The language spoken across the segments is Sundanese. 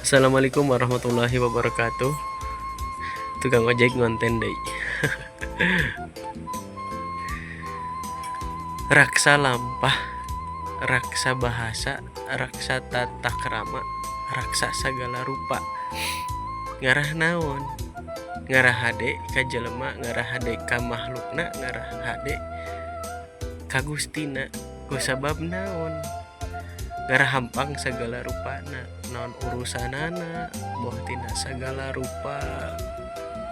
Assalamualaikum warahmatullahi wabarakatuh. Tukang ojek ngonten deui. Raksa lampah, raksa bahasa, raksa tata krama, raksa sagala rupa. Ngarah naon? Ngarah hade ka jelema, ngarah hade ka makhlukna, ngarah hade ka Gustina. Ku sabab naon? Ngarah hampang sagala rupana, naon urusanana, boh tina sagala rupa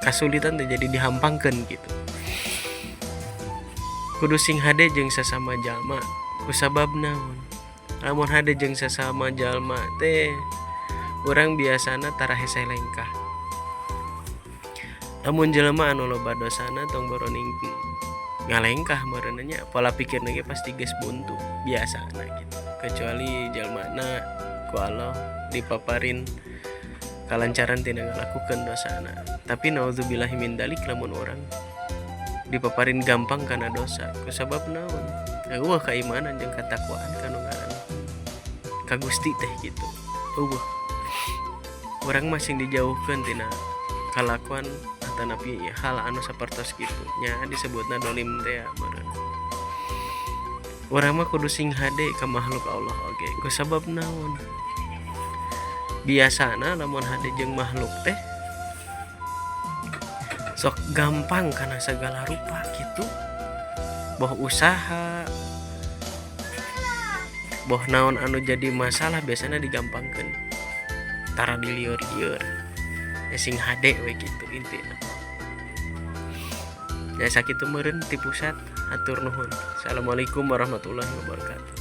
kasulitan teh jadi dihampangkeun gitu. Kudu sing hade jeung sasama jalma. Ku sabab naon? Lamun hade jeung sasama jalma teh urang biasana tara hese lengkah. Lamun jelema anu loba dosana tong boroning ngalengkah meureun nya, pola pikirna ge pasti geus buntu biasana gitu. Kecuali jalmana ku Allah dipaparin kalancaran tina ngalakukeun dosana. Tapi naudzubillahi min dzalik lamun urang dipaparin gampang kana dosa. Ku sabab naon? Euweuh kaimanan jeung katakwaan kanu ngaran ka Gusti teh gitu. Euweuh. Urang mah sing dijauhkeun tina kalakuan atanapi hal anu sapertos kitu nya, disebutna dolim teh meureun. Urang mah kudu sing hade ka makhluk Allah oge. Ku sabab naon? Biasana lamun hade jeung makhluk teh sok gampang kana sagala rupa gitu. Boh usaha, boh naon anu jadi masalah biasana digampangkeun. Tara dilieur-lieur. Ya sing hade we gitu intina. Ya sakitu meureun ti pusat, hatur nuhun. Assalamualaikum warahmatullahi wabarakatuh.